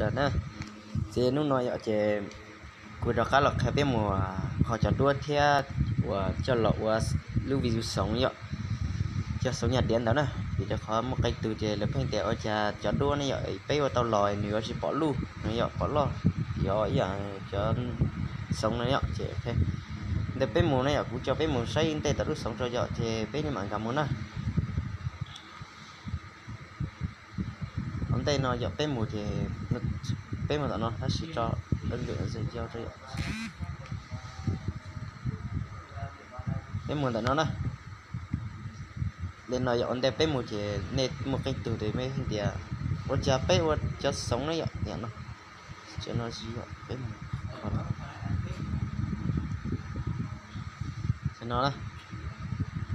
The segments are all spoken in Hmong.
Lawm na, ces hnub no yom ces kuv rov qab los qhia peb mus qhov cov duab thiab uas coj los ua lub video xoov yom, cov xoov nyaj diav ntawd na. Vim rau qhov muaj qee tus ces lawv pheej tias ua cas cov duab ne yom peb ua tau los nws yuav tsis pom loj no yom, pom loj, yog ib yam cov xoov no yom ces ntawm peb mus na yom, kuv coj peb mus saib ntej tom lub xoov tso yom ces peb mam nkag mus na. Ua ntej no yom peb mus ces peb mus tom no tab sis tso lwm yom, peb mus ntawm no na. Li no yog ua ntej peb mus ces nej muaj qee tug ces nej hais tias ua cas peb ua cov xoov ne yom, no, peb mus, no,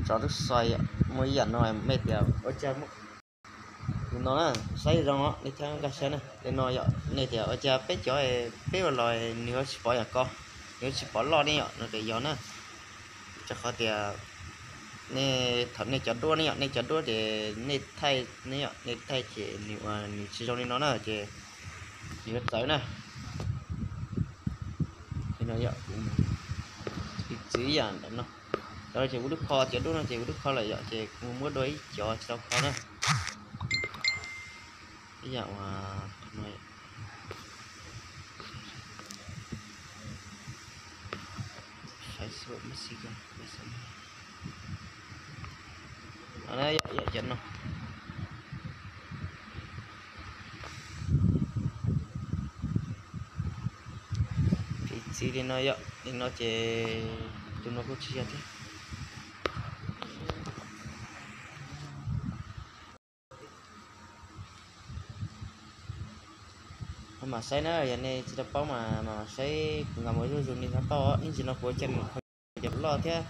tso lub xoay yom, muaj ib yam no nej tias ua cas, tus no na, saib zoo os, nej thiaj nkag siab na. Li no yom nej tias ua cas peb cov, peb ua los nws yuav tsis pom yam ko, nws yuav tsis pom loj ne yom, no ces yog na. Rau qhov tias nej, thaum nej cov duab ne yom, nej cov duab ces nej thaij ne yom, nej thaij ces nws ua nws tsis zoo li no na ces nws yuav txawv na. Li no yom, piv txwv ib yam ntawm no, cov no ces kuv twb kho, cov duab no ces kuv twb kho lawm yom ces kuv muab dua ib cov tsis tau kho na. Ib yam uas no, yam cov no. Piv txwv li no yom, li no ces tus no kuj tsis yog thiab. Mam saib na, yog nej tsis tau paub mas mam saib kuv nkag mus zuj zus nej tau, ib ntsis no kuv ua cov loj thiab.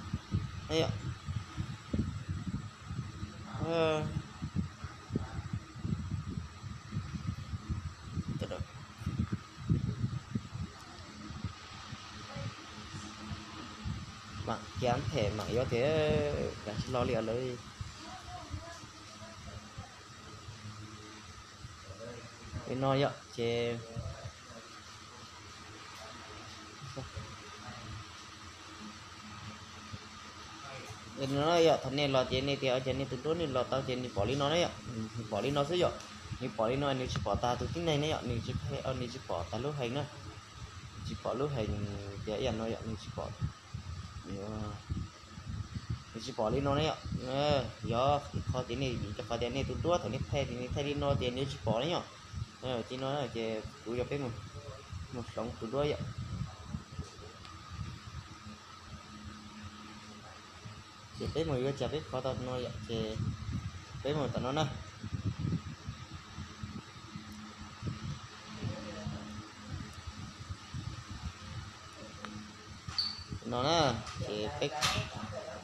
Mam kiav them mam yuav tias kav tsis lo li lawm. Li no yom ces, li no yom, thaum nej los ces nej tias ua cas nej tus duab nej los tau ces nws pom li no na yom, nws pom li no xwb yom, nws pom li no nws tsis pom tag tus tib neeg ne yom, nws tsis pom tag lub heev na, tsis pom lub heev tias ib yam no yom, nws tsis pom, nws tsis pom li no ne yom. Yog qhov tias nej, qhov tias nej tus duab thaum nej thaij, nej thaij li no ces nws tsis pom ne yom. Li no ces kuv yog peb mus hloov tus duab yom. Ces peb mus yuav cas peb kho tau no yom, ces peb mus tom no na. No na, ces peb,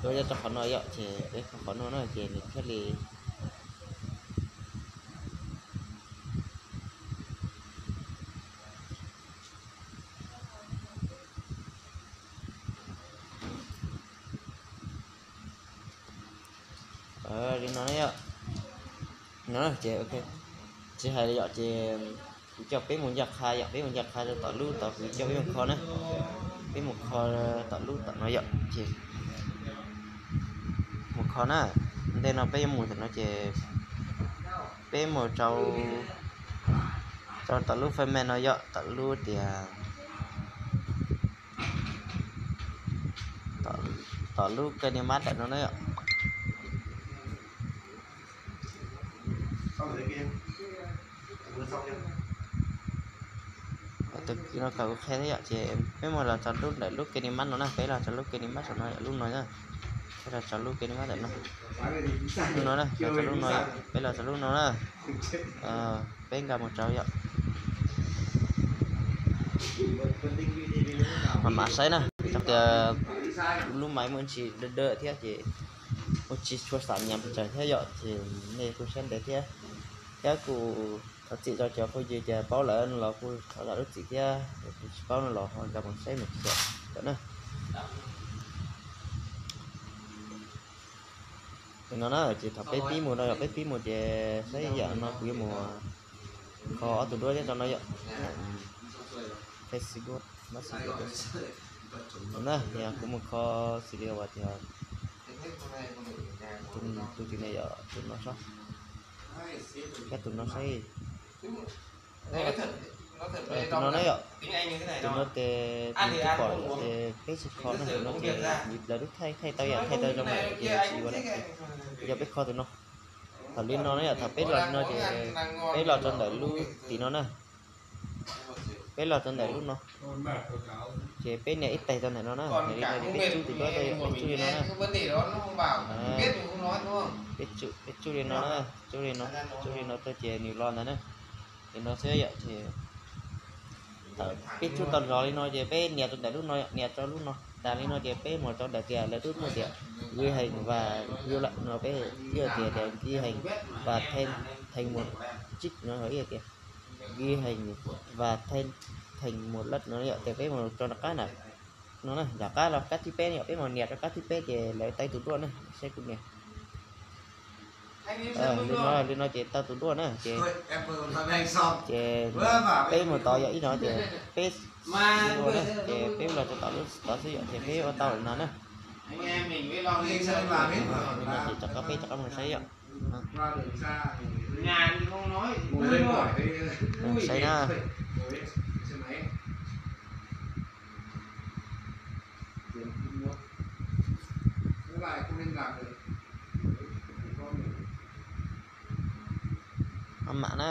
yuav rau qhov no yom, ces peb kho qhov no na ces nws thiaj li li no na yom. No ces ok, tsis hais li yom ces kuv coj peb mus ncaj qha yom, peb mus ncaj qha rau tom lub tod kuv coj peb mus kho na. Peb mus kho tom lub tom no yom, ces mus kho na. Ntej no peb yuav mus tom no ces peb mus rau, rau tom lub fab me no yom, tom lub tias, tom lub kej ni mab ntawm no na yom. Tus no kom kuv qhia thiab yom, ces peb mus los txog lub ntawm lub kej ni mab no na, peb los txog lub kej ni mab saum no yom, lub no na. Peb los txog lub kej ni mab ntawm no, lub no na, los txog lub no yom, peb los txog lub no na. Peb nkag mus rau yom. Mam mam saib na, vim tias lub maiv muaj ntsis dawb dawb thiab ces ua tsis tshua xam nyas pes tsawg thiab yom, ces nej kuj siab ntev thiab. Thiab kuj thov txim rau cov phooj ywg tias paub lawm no los kuj thov zam lub txim thiab, kuv tsis paub no los ho nkag mus saib mus txog na. Li no na, ces thaum peb pib mus no yog peb pib mus ces saib yam no kuv yuav mus Kho ob tug duab nyob rau no yom. Facebook, Messenger. No na, yog kuv mus kho xws li uas tias tus twg ne yom, tus no saib. Kav tus no saib. Tus no na yom. Tus no ces nws twb pom lawm ces peb tsis kho na, tus no ces lawv twb thaij thaij tau yom, thaij tau zoo lawm ces tsis ua lawm ces yog peb kho tus no. Thaum li no na yom, thaum peb los li no ces peb los rau ntawm lub tim no na. Peb los rau ntawm lub no, ces peb nias ib tais rau ntawm no na, nias li no ces peb tsuj tus duab rau yom, peb tsuj li no na. Peb tsuj, peb tsuj li no na, tsuj li no, tsuj li no rau ces nws los ntawd na. Li no xwb yom, ces thaum peb tsuj tau zog li no ces peb nias rau ntawm lub no, nias rau lub no tas li no ces peb mus rau ntawm tias lawv twb muaj tias ghi heev vas yuav lawm no, peb ib tias tias ghi heev vas theej, theej muas tsib no, ib tias ghi heev vas theej, theej muas lawm no yom, ces peb mus rau nram qab na, no na, nram qab los kab thib peb yom, peb mus nias rau kab thib peb ces lawv tau tus duab na, saib kuv nias. Li no, li no ces tau tus duab na ces, ces peb mus tod yog ib no ces peb, ces peb mus los rau tom lub tod xwb yom, ces peb ua tau li no na. Li no ces rov qab peb rov qab mus saib yom. Saib na. Mam na.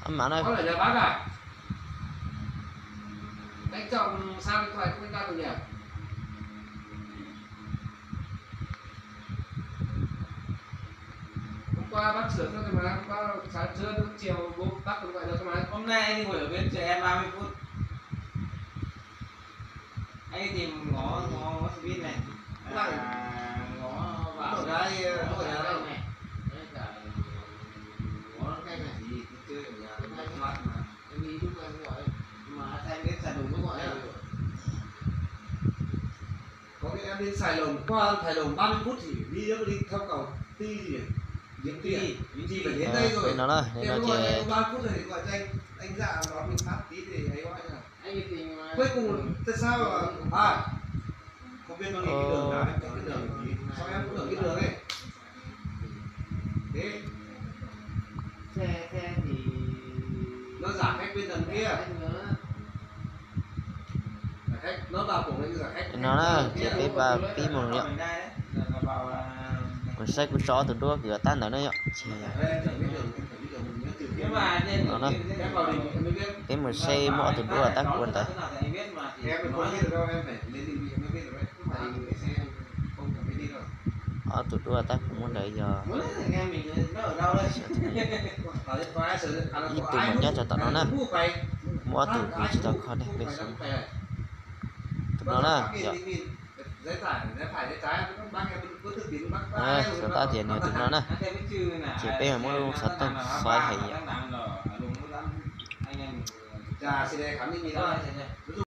Ơ, mà nó. Có là giờ bác à? Anh chọn sao điện thoại của anh ta rồi nhỉ? Hôm qua bác sửa cho tôi mà, hôm qua sáng sớm chiều bố bác cũng gọi được cho mà. Hôm nay anh ngồi ở bên chờ em ba mươi phút. Anh đi tìm ngõ, ngõ, ngõ xe buýt này. Vâng. À, ngõ vào. Ngõ vào đây, ngõ vào đây này. Với cả ngõ cái này thì tôi chơi ở nhà, tôi hay thoát mà. Em đi lúc em gọi. Mà anh đến Sài Gòn có gọi em. Có cái em đến Sài Gòn, qua Sài Gòn ba mươi phút thì đi nước đi theo cầu ty gì nhỉ? Diễm Thi à? Diễm Thi phải đến đây rồi. Em gọi anh ba mươi phút rồi thì gọi cho anh, anh Dạ đón mình phát tí thì ấy gọi cho. Cuối cùng tại sao à, không biết nó đi cái đường nào, em chọn cái đường gì, sao em cũng ở cái đường ấy. Thế xe, xe thì nó giả khách bên đằng kia. Nó bảo cổng này giả khách. Li no na, ces peb, peb mus yom. Mus saib kuv tso ob tug duab kws tab ntawd na yom. No na, peb mus saib muaj ob tug duab tab kuv ua ntawd. Ob tug duab tab kuv muab ntawd yog ib tug mas nyob rau tom no na. Muaj ob tug kuv tsis tau kho ne, peb xauj. Tus no na yom. Xov tab tias nws tus no na, ces peb muab lub xov tooj xaiv heev yom.